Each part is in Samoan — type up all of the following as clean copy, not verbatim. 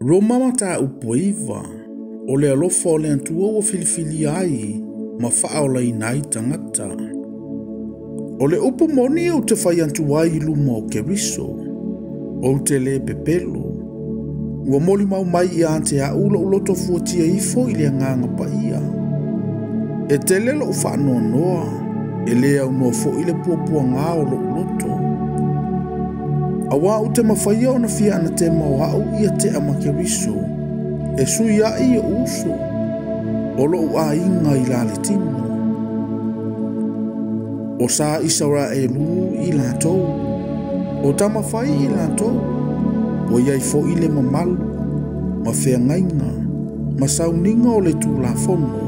Roma Mataupu e 9, o le alofa o le Atua ua filifilia ai ma faaolaina ai tagata. O le upu moni ou te fai atu ai i luma o Keriso, ou te le pepelo. Ua molimau mai ia te au lou loto fuatia ifo i le agaga paia. E tele lou faanoanoa, e le aunoa foi le puapuaga o lou loto. Auā ou te mafaia ona fia anatema o au ia tea ma Keriso, e sui ai o'u uso, o lo'u aiga i la le tino. O sa Isaraelu i latou, o tamafai i latou, ua i ai foi le mamalu, ma feagaiga, ma sauniga o le Tulafono,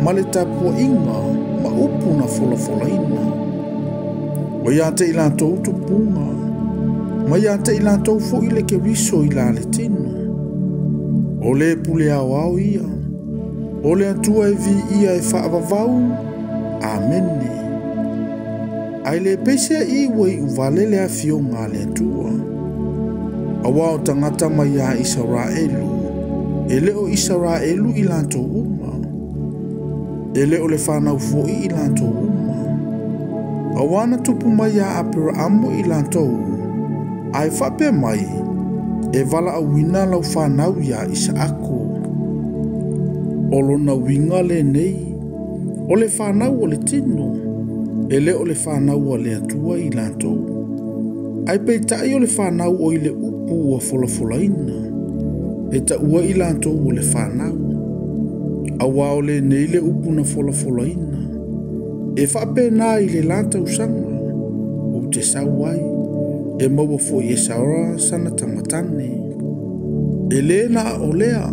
ma le tapuaiga ma upu na folafolaina. O ia te i latou tupuga, ma ia te i latou foi le Keriso i la le tino. O le pule aoao ia, o le Atua e viia e faavavau, Amene. Ae le peiseai ua iuvale le afioga a le Atua. Auā o tagata mai ia Isaraelu, e le o Isaraelu i latou uma, e le o le fanau foi i latou uma. Auā na tupu mai ia Aperaamo i latou, ae faapea mai, e valaauina lau fanau ia Isaako. O lona uiga lenei, o le fanau o le tino, e le o le fanau a le Atua i latou. Ae peitai o le fanau o i le upu ua folafolaina, e taua i latou o le fanau. Auā o lenei le upu na folafolaina, e faapena i le la tausaga, ou te sau ai, e maua foi e Sara sana tamatane. E le na o lea,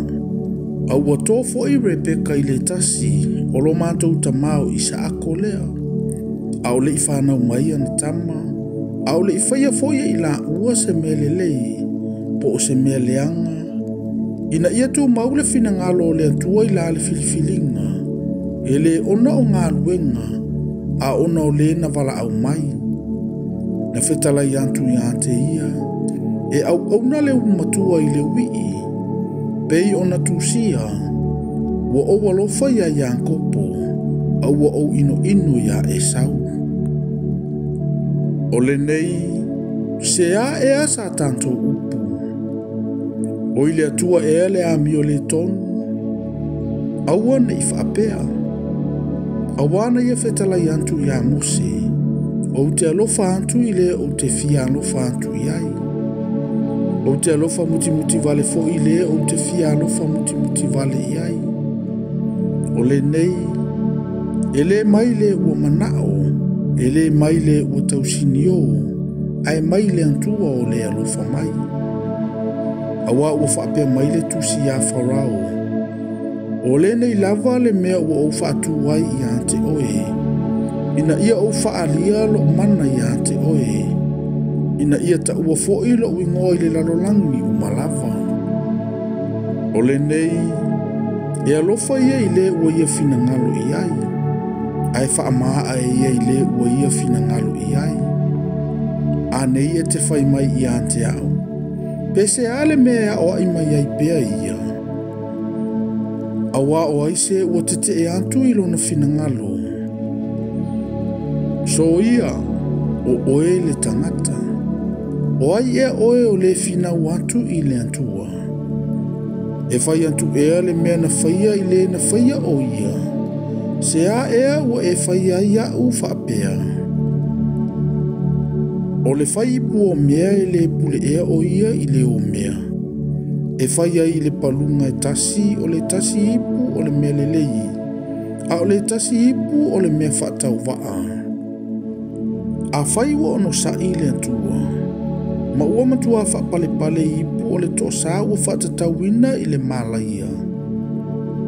a ua to foi Rebeka i le tasi o lo matou tamā o Isaako lea. A o le i fanau mai ana tama, a o le i faia foi e i laua se mea lelei, po o se mea leaga, ina ia tumau le finagalo o le Atua i la le filifiliga, e le ona o galuega, a ona o le na valaau mai. Na fetalai atu ia te ia, e auauna le ulumatua i le uii, pei ona tusia, ua ou alofa ia Iakopo, a ua ou inoino ia Esau. O lenei, se a ea sa tatou upu. O i le Atua ea le amio le tonu, aua ne i faapea. Auā na ia fetalai atu ia Mose, ou te alofa atu i le ou te fia alofa atu i ai. Ou te alofa mutimuti vale foi i le ou te fia alofa mutimuti vale i ai. O lenei, e le mai le ua manao, e le mai le ua tausinio, ae mai le Atua o le alofa mai. Auā ua faapea mai le tusi ia Farao, o lenei lava le mea ua ou faatu ai ia te oe, ina ia ou faalia lou mana ia te oe, ina ia taua foi lou igoa i le lalolagi uma lava. O lenei, e alofa ia i le ua ia finagalo i ai, ae faamaa e ia i le ua ia finagalo i ai. Anei e te fai mai ia te au, pe se a le mea e aoai mai ai pea ia. Auā o ai se ua tetee atu i lona finagalo. Soia, o oe le tagata. O ai ea oe o le finau atu i le Atua. E fai atu ea le mea na faia i le na faia o ia. Se a ea ua e fai ai au faapea. O le fai ipu o mea e le pule ea o ia i le o mea. E fai ai i le paluga e tasi o le tasi ipu o le mea lelei, a o le tasi ipu o le mea faatauvaa. Afai ua onosai le Atua, ma ua matua faapalepale ipu o le toasā ua faatatauina i le malaia,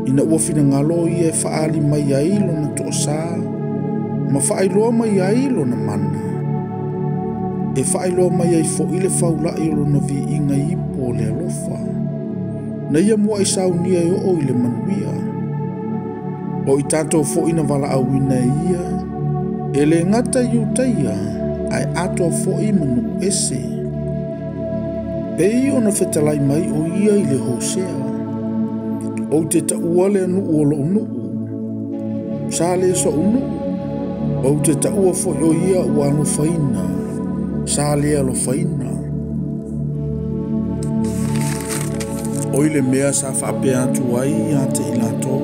ina ua finagalo ia e faaali mai ai lona toasā, ma faailoa mai ai lona mana. E faailoa mai ai foi le faulai o lona viiga i ipu o le alofa, na ia muai saunia e oo i le manuia. O i tatou foi na valaauina e ia, e le gata i Iutaia, ae atoa foi ma nuu ese. Pei ona fetalai mai o ia i le Hosea, ou te taua le nuu o lou nuu, sa le so'u nuu, ou te taua foi o ia ua alofaina, sa le alofaina. O i le mea sa faapea atu ai ia te i latou,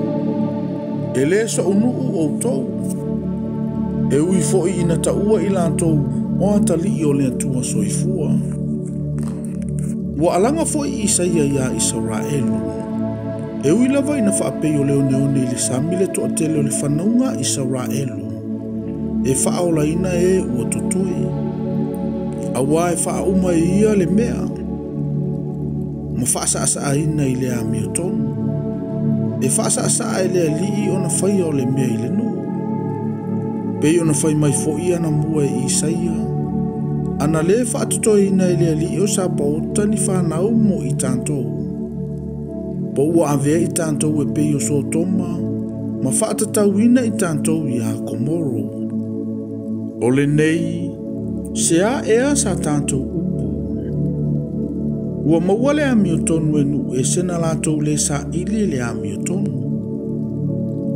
e le so'u nuu outou, e ui foi ina taua i latou o atalii o le Atua soifua. Ua alaga foi Isaia ia Isaraelu, e ui lava ina faapei o le oneone i le sami le toatele o le fanauga a Isaraelu, e faaolaina e ua totoe. Auā e faauma e ia le mea, ma faasa'asa'aina i le amiotonu. E faasa'asa'a e le Alii ona faia o le mea i le nuu. Pei ona fai mai foi anamua e Isaia, ana lē faatotoeina e le Alii o Sapaota ni fanau mo i tatou, po ua avea i tatou e pei o Sotoma, ma faatatauina i tatou ia Komoro. O lenei, se a ea sa tatou upu. Ua maua le amiotonu e nuu ese na latou le saili i le amiotonu.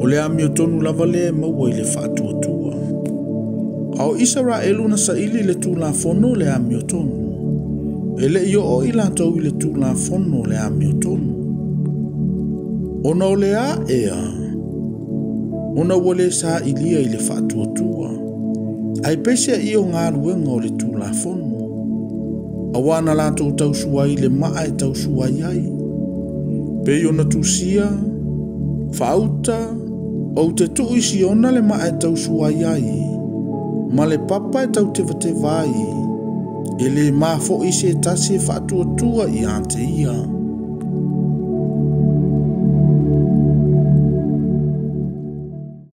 O le amiotonu lava lea e maua i le faatuatua. A o Isaraelu na saili i le Tulafono le amiotonu. E le i oo i latou i le Tulafono le amiotonu. Ona o le a ea, ona ua le sailia i le faatuatua. Ae peiseai o galuega o le Tulafono. Auā na latou tausua ai i le maa e tausua ai. Pei ona tusia, faauta, ou te tuu i Siona le maa e tausua ai, ma le papa e tautevateva ai, e le mafo'i se tasi e faatuatua ia te ia.